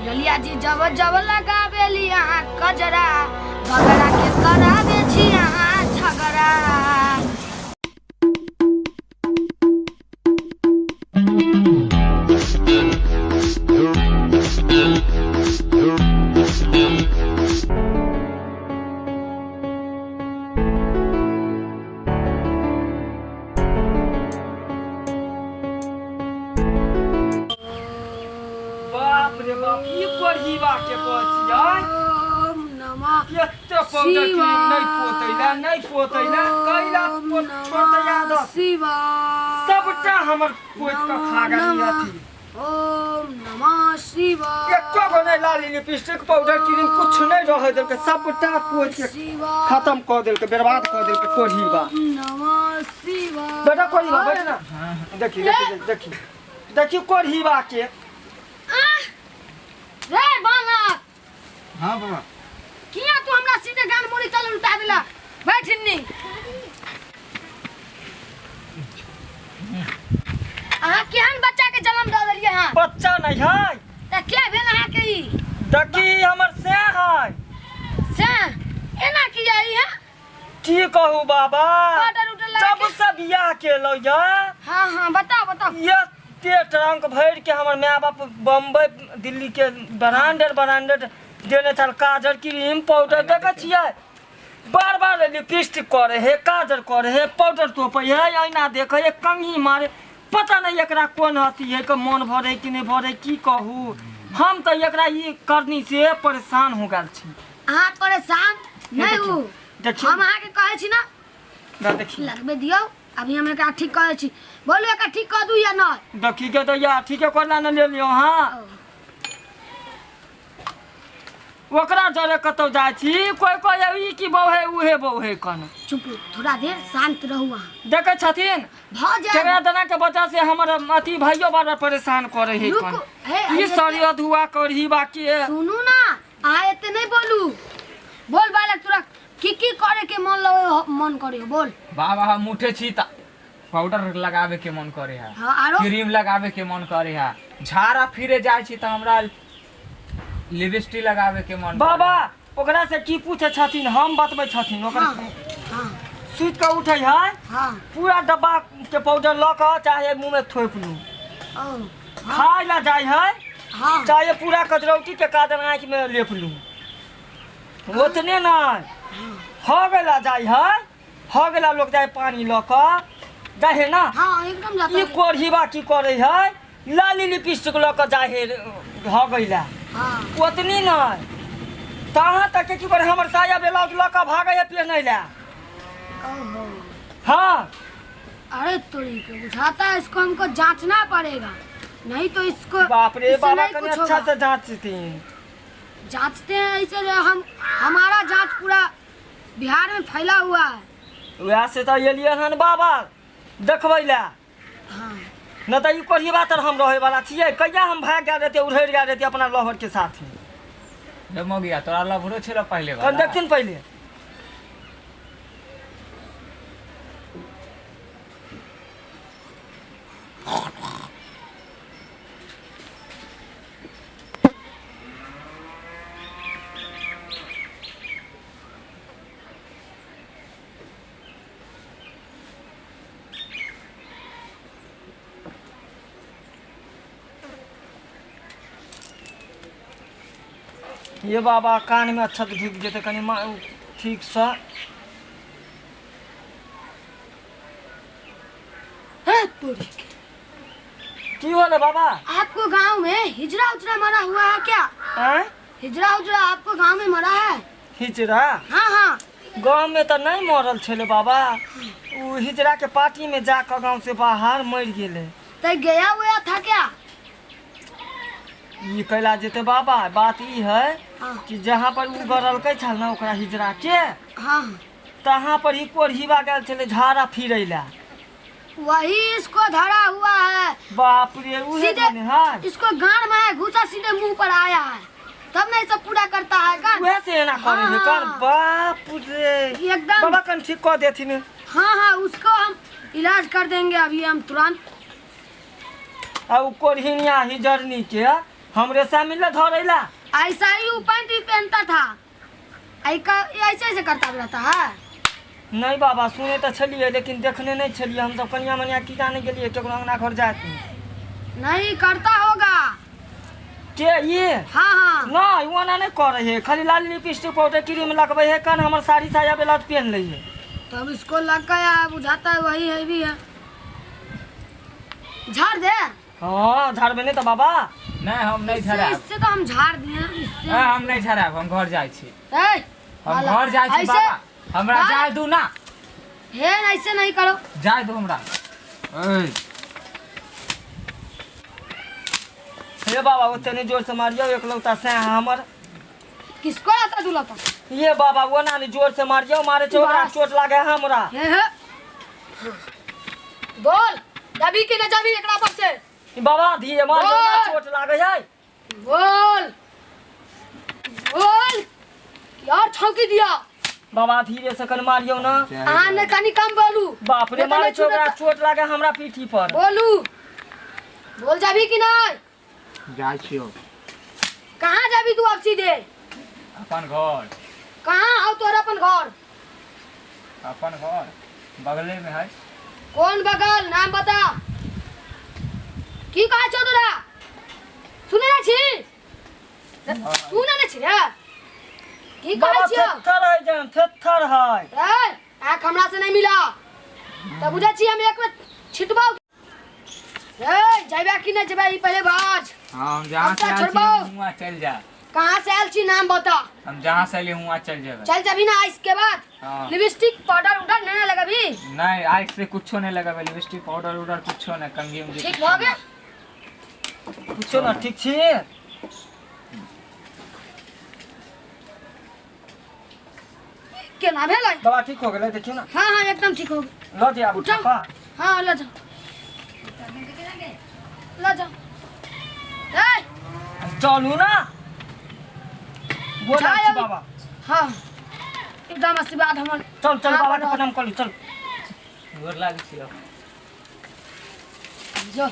ललिया जी जब जब लगाबेली अहाँ कजरा, भगड़ा के कराबे छी अहाँ झगड़ा। बाप रे बाप, ई कोढ़ीबा के कहै छियै? ओम नमः एते पाउडर क्रीम नहि पोतैला, नहि पोतैला, कैला छोड़तै आदत। शिवाय सबटा हमर पोति कऽ खा गेल अथी। ओम नमः शिवाय। एको गो नहि लाली लिपस्टिक पाउडर क्रीम कुछ नहि रहै देलकै, सबटा पोति के खत्म कऽ देलकै, बर्बाद कऽ देलकै कोढ़ीबा। नमः शिवाय। बेटा कोढ़ीबा बैठ ना, देखी देखी देखी देखी कोढ़ीबा के। रे बालक। हाँ बाबा। किया तू हमरा सीधे गान मुड़ी तल उल्टा देला? बैठ हिन्नी। अहाँ केहन बच्चा के जन्म दऽ देलियै हँ? बच्चा नहीं है। तऽ के भेल अहाँ के ई? देखी हमर से है। से एना किया ई है? की कहू बाबा, पाउडर उडर लगा जब के? से बियाह केलौ या। हाँ हाँ बताओ बताओ। ये ते ट्रंक भरि के हमर my बाप बम्बई दिल्ली के ब्रांडेड ब्रांडेड देने छल, काजर क्रीम पाउडर। देखै छियै बार बार लिपस्टिक करे हे, काजर करे हे, पाउडर तोपै हे, ऐना देखै हे, कंघी मारे, पता नहीं एकरा कोन अथी है के मन भरे कि नहीं भरे। की कहू, हम तऽ एकरा ई करनी से परेशान हो गेल छी। अहाँ परेशान नहीं हो, देखियौ। हम अहाँके कहै छी ना। ना देखियौ। लगबे दियौ, अभी हम एकरा ठीक करै छी। बोलू एकरा ठीक कऽ दू या नहि? देखी के तऽ या ठीके करला ने ले लियौ। हाँ ओकरा जरे कतौ जाइ छी, कोइ कहै ई की बहू है, उहे बहू है कन। चुप, थोड़ा देर शांत रहू अहाँ। देखै छथिन भऽ जायत। केकरा तना के वजह से हमर अथी भाइयो बार बार परेशान करे है रुकू, कन। हे, ई सरिया धुआ करही बाकी है। सुनू ना, अहाँ एते नहीं बोलू। बोल बालक, तोरा की की करे के मन लगे मन करे हो, बोल। बाबा हम उठे छी त पाउडर लगावे के मन करे है। हाँ, आरो? क्रीम लगावे के मन करे है। झाड़ा फिरे जाय छी त हमरा लिपस्टिक लगावे के मन करे। बाबा ओकरा से की पूछे छथिन, हम बतबै छथिन ओकरा। हाँ, हाँ। सुति कऽ उठै है। हाँ। पूरा डब्बा के पाउडर लऽ कऽ चाहे मुँह में थोपि लू। ओ, खाय ला जाइ है। हाँ। चाहे पूरा कजरौटी के काजर आँखि में लेप लू, ओतने नहीं हो गेला जाइ है, हो गेला लोग जाइ पानी लऽ कऽ जाइ है ना। हाँ, एकदम जाता ई है। कोढ़ीबा की करे है, लाली लिपस्टिक लऽ कऽ जाइ है हो गइला। हाँ। ओतनी नहीं तहाँ तक के की करे, हमर साया ब्लाउज लऽ कऽ भागै है पेहनै ला। ओहो। हाँ। अरे तोरी के बुझाता है, इसको हमको जांचना पड़ेगा, नहीं तो इसको बाप रे इससे बाबा, नहीं कनी कुछ अच्छा होगा। से जांचतीन। जांचते हैं ऐसे जो हम हमारा जांच पूरा बिहार में फैला हुआ है। वएह से तऽ एलियै हन बाबा देखबै लए। हाँ। न तऽ ई कोढ़ीबा तर हम रहै वाला छियै, कहिया हम भागि गेल रहतियै, उड़ैड़ गेल रहतियै अपना लहर के साथे। रे मौगिया, तोरा लभरो छेलो पहिले वाला? कन देखथिन पहिले। ये बाबा कान में अच्छा ढुकि जेतै कनि ठीकसँ। हे तोरी के। की होले बाबा? आपको गांव में हिजड़ा उजड़ा मरा हुआ है क्या? आँय? हिजड़ा उजड़ा आपको गांव में मरा है? हिजड़ा? हाँ हाँ। गांव में तो नहीं मरल छेले बाबा, उ हिजड़ा के पार्टी में जाकर गांव से बाहर मर गेले। तो गया हुआ था क्या? ई कैला जेते बाबा, बात ई है हाँ। कि जहाँ पर उ गरलकै छल ना ओकरा हिजड़ा के, हाँ। तहाँ पर ई कोढ़ीबा गेल छले झाड़ा फिरैला। वही इसको धरा हुआ है। बाप रे, उहे सीधे जाने है। इसको गाड़ में है, घुसा सीधे मुंह पर आया है, तब ना ये सब पूरा करता है गान। उहे से एना करे है कान। हाँ। बाप रे, एकदम। बाबा कन ठीक कर देथिन। हाँ हाँ, उसको हम इलाज कर देंगे अभी हम तुरंत। आ उ कोढ़िनिया हिजरनी के हमरे शामिल धरैला। ऐसा ही वो पैंट भी पहनता था, ऐसे ऐसे करता रहता है। नहीं बाबा, सुने तऽ छलियै लेकिन देखने नहीं छलियै। हम सब कनिया मनिया की जाने गेलियै केकरो अंगना घर जाइत नहीं करता होगा के ये। हाँ हाँ। नहीं, ओना नहीं करे है, खाली लाल लिपस्टिक पाउडर क्रीम लगबै है, कन हमर साड़ी साया ब्लाउज पहन लै है। तब इसको लग गया, बुझाता है वही है भी है। झाड़ दे। हाँ, झाड़बे नहीं तऽ बाबा। नहीं, हम नहीं इससे झरायब। इससे तो हम झाड़ दिए इससे। ए, हम नहीं झरायब, हम घर जाइ छी। ए, हम वाला। घर जाइ छी। ऐसे? बाबा, हमरा हाँ? जाय दू ना। हे, ऐसे नहीं करो। जाय दू हमरा। ए, हे बाबा, ओते नहीं जोर से मारियो, एकलौता सैं हमर। किसको आता दुलाता? ये बाबा, वो ना नहीं जोर से मारियो, मारे छौ ओकरा बस। चोट लागे हमरा। हे हे, बोल, जाबी कि नहीं जाबी एकरा पर से? बाबा, धीरे मारियो ना, बोल। चोट लागे है। बोल बोल, यार छौकी दिया। बाबा, धीरे से कन मारियो ना। अहाँ ने कनी कम बोलू। बाप रे, नहीं तो मारे छौ ओकरा छूटत। चोट लागे हमरा पीठी पर। बोलू, बोल, जाबी कि नहीं? जाइ छियौ। कहाँ जाबी तू अब सीधे? अपन घर। कहाँ हौ तोहर अपन घर? अपन घर बगले में है। कौन बगल? नाम बता। की कहै छौ तोरा? सुनै नै छी? सुनै नै छी रे? की कहै बाबा, छियौ? थेथर है जान, थेथर है। ए, आँख हमरा से नहीं मिला तऽ बुझै छी हम एक बेर छिटबौ। ए, जयबे कि नहीं जयबे, ई पहिले बाज। हाँ, हम जहाँ से अब आयल छोड़बौ। छी हुआँ चल जा। कहाँ से आयल छी, नाम बता। हम जहाँ से अयली हुआँ चल जेबै। चल जबी ना इसके बाद? हाँ। लिपस्टिक पाउडर उडर नहीं लगबी? नहीं, आज से कुछो नहीं लगाबे, लिपस्टिक पाउडर उडर कुछो नहीं, कंघी उंघी ठीक कुछो भऽ गेल? नहीं। पूछो ना, ठीक छी? केना भेलै? बाबा, ठीक हो गेलै, देखियौ ना। हाँ हाँ, एकदम ठीक हो गेल। लऽ जे आबू। उठाउ। पापा। हाँ, लऽ जाओ, लऽ जाओ। ए, चलू ना, बोला जाय छी अभी। बाबा। हाँ, एकदम आशीर्वाद हमर। चल चल। हाँ, बाबा के बड़ा। प्रणाम करू, चल। गोर लागै छियौ। जो।